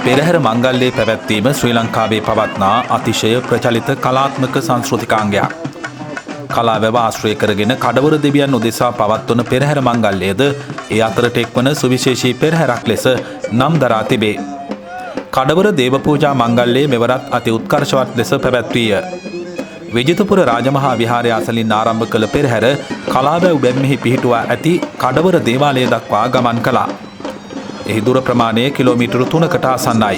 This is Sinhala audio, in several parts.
පෙරහැර මංගල්‍යයේ පැවැත්වීම ශ්‍රී ලංකාවේ පවත්නා අතිශය ප්‍රචලිත කලාත්මක සංස්කෘතිකාංගයක්. කලාවැව ආශ්‍රය කරගෙන කඩවර දෙවියන් උදෙසා පවත්වන පෙරහැර මංගල්‍යයද ඒ අතරට එක්වන සුවිශේෂී පෙරහැරක් ලෙස නම් දරා තිබේ. කඩවර දේව පූජා මංගල්‍යය මෙවරත් අති උත්කර්ෂවත් ලෙස පැවැත්වීය. විජිතපුර රාජමහා විහාරය අසලින් ආරම්භ කළ පෙරහැර කලාවැව් බැම්මෙහි පිහිටුවා ඇති කඩවර දේවාලය දක්වා ගමන් කළා. එහි දුර ප්‍රමාණය කිලෝමීටර 3කට ආසන්නයි.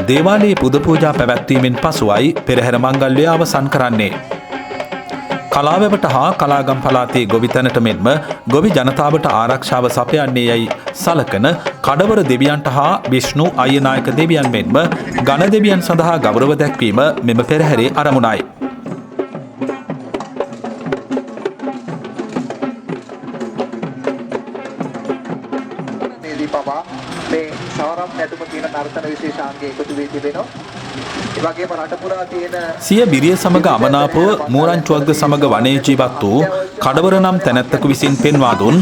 දේවාලයේ පුද පූජා පැවැත්වීමෙන් පසුවයි පෙරහැර මංගල්‍යය අවසන් කරන්නේ. කලාවැවට හා කලාගම් පළාතේ ගොවිතැනට මෙන්ම ගොවි ජනතාවට ආරක්ෂාව සපයන්නේ යැයි සලකන කඩවර දෙවියන්ට හා විෂ්ණු අයියනායක දෙවියන් මෙන්ම ගණ දෙවියන් සඳහා ගෞරව දැක්වීම මෙම පෙරහැරේ අරමුණයි. පවා මේ සවරම් නැටුම කියන නර්තන විශේෂාංගය එකතු වී තිබෙනවා. ඒ වගේම රට පුරා තියෙන සිය බිරිය සමග අමනාපව මූරංචුවක්ද සමග වනයේ ජීවත් වූ කඩවර නම් තැනැත්තකු විසින් පෙන්වා දුන්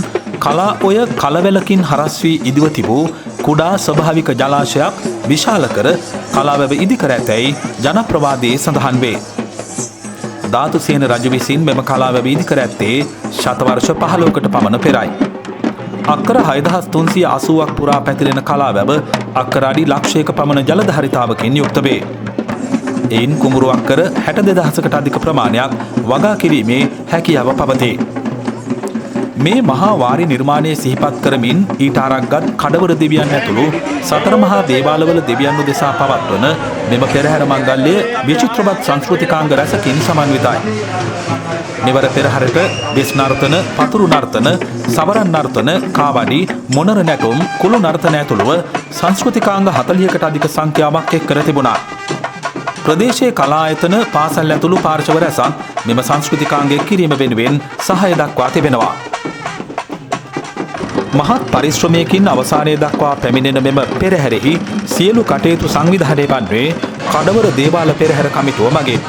කලා ඔය කලවැලකින් හරස් වී ඉදිව තිබූ කුඩා ස්වභාවික ජලාශයක් විශාල කර කලාවැව ඉදි කර ඇතැයි ජනප්‍රවාදයේ සඳහන් වේ. ධාතුසේන රජු විසින් මෙම කලාවැව ඉදි කර ඇත්තේ ශතවර්ෂ 15කට පමණ පෙරයි. අක්කර 6380ක් පුරා පැතිරෙන කලාවැව අක්කර අඩි ලක්ෂයක පමණ ජලධාරිතාවකින් යුක්ත වේ. එයින් කුඹුරු අක්කර 62000කට අධික ප්‍රමාණයක් වගා කිරීමේ හැකියාව පවතී. මේ මහා වාරි නිර්මාණය සිහිපත් කරමින් ඊට අරක්ගත් කඩවර දෙවියන් ඇතුළු සතර මහා දේවාලවල දෙවියන් උදෙසා පවත්වන මෙම පෙරහැර මංගල්‍යය විචිත්‍රවත් සංස්කෘතිකාංග රැසකින් සමන්විතයි. මෙවර පෙරහැරට දෙස් නර්තන, පතුරු නර්තන, සවරන් නර්තන, කාවඩි, මොනර නැටුම්, කුළු නර්තන ඇතුළුව සංස්කෘතිකාංග 40කට අධික සංඛ්‍යාවක් එක් කර තිබුණා. ප්‍රදේශයේ කලා ආයතන, පාසල් ඇතුළු පාර්ශව රැසක් මෙම සංස්කෘතිකාංග එක් කිරීම වෙනුවෙන් සහාය දක්වා තිබෙනවා. මහත් පරිශ්‍රමයකින් අවසානයේ දක්වා පැමිණෙන මෙම පෙරහැරෙහි සියලු කටයුතු සංවිධානය වන්නේ කඩවර දේවාල පෙරහැර කමිටුව මගින්.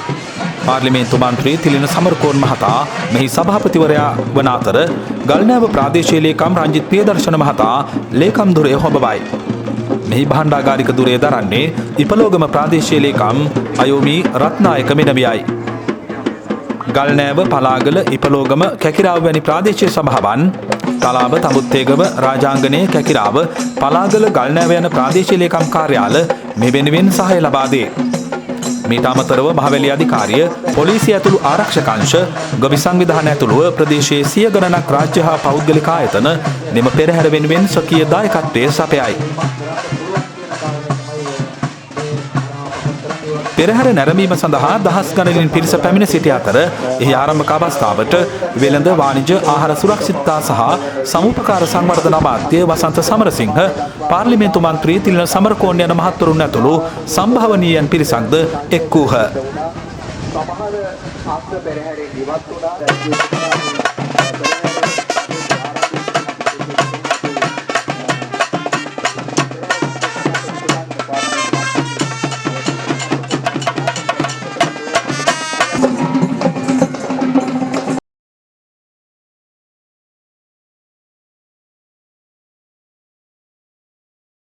පාර්ලිමේන්තු මන්ත්‍රී තිලින සමරකෝන් මහතා මෙහි සභාපතිවරයා වන අතර ගල්නෑව ප්‍රාදේශීය ලේකම් රංජිත් ප්‍රියදර්ශන මහතා ලේකම් ධුරය හොබවයි. මෙහි භාණ්ඩාගාරික ධුරය දරන්නේ ඉපලෝගම ප්‍රාදේශීය ලේකම් අයෝමි රත්නායක මෙනවියයි. ගල්නෑව, පලාගල, ඉපලෝගම, කැකිරාව වැනි ප්‍රාදේශීය සභාවන් තලාව, තඹුත්තේගම, රාජාංගනය, කැකිරාව, පලාගල, ගල්නෑව යන ප්‍රාදේශීය ලේකම් කාර්යාල මේ වෙනුවෙන් සහාය ලබා දේ. මීට අමතරව මහවැලි අධිකාරිය, පොලිසිය ඇතුළු ආරක්ෂක අංශ, ගොවි සංවිධාන ඇතුළුව ප්‍රදේශයේ සිය ගණනක් රාජ්‍ය හා පෞද්ගලික ආයතන මෙම පෙරහැර වෙනුවෙන් ස්වකීය දායකත්වය සපයයි. පෙරහැර නැරඹීම සඳහා දහස් ගණනින් පිරිස පැමිණ සිටි අතර එහි ආරම්භක අවස්ථාවට වෙළඳ වාණිජ ආහාර සුරක්ෂිතතා සහ සමුපකාර සංවර්ධන අමාත්‍ය වසන්ත සමරසිංහ, පාර්ලිමේන්තු මන්ත්‍රී තිලින සමරකෝන් යන මහත්වරුන් ඇතුළු සම්භාවනීයන් පිරිසක්ද එක් වූහ. සමහර ආස්ත පෙරහැරෙන් ඉවත් වුණා.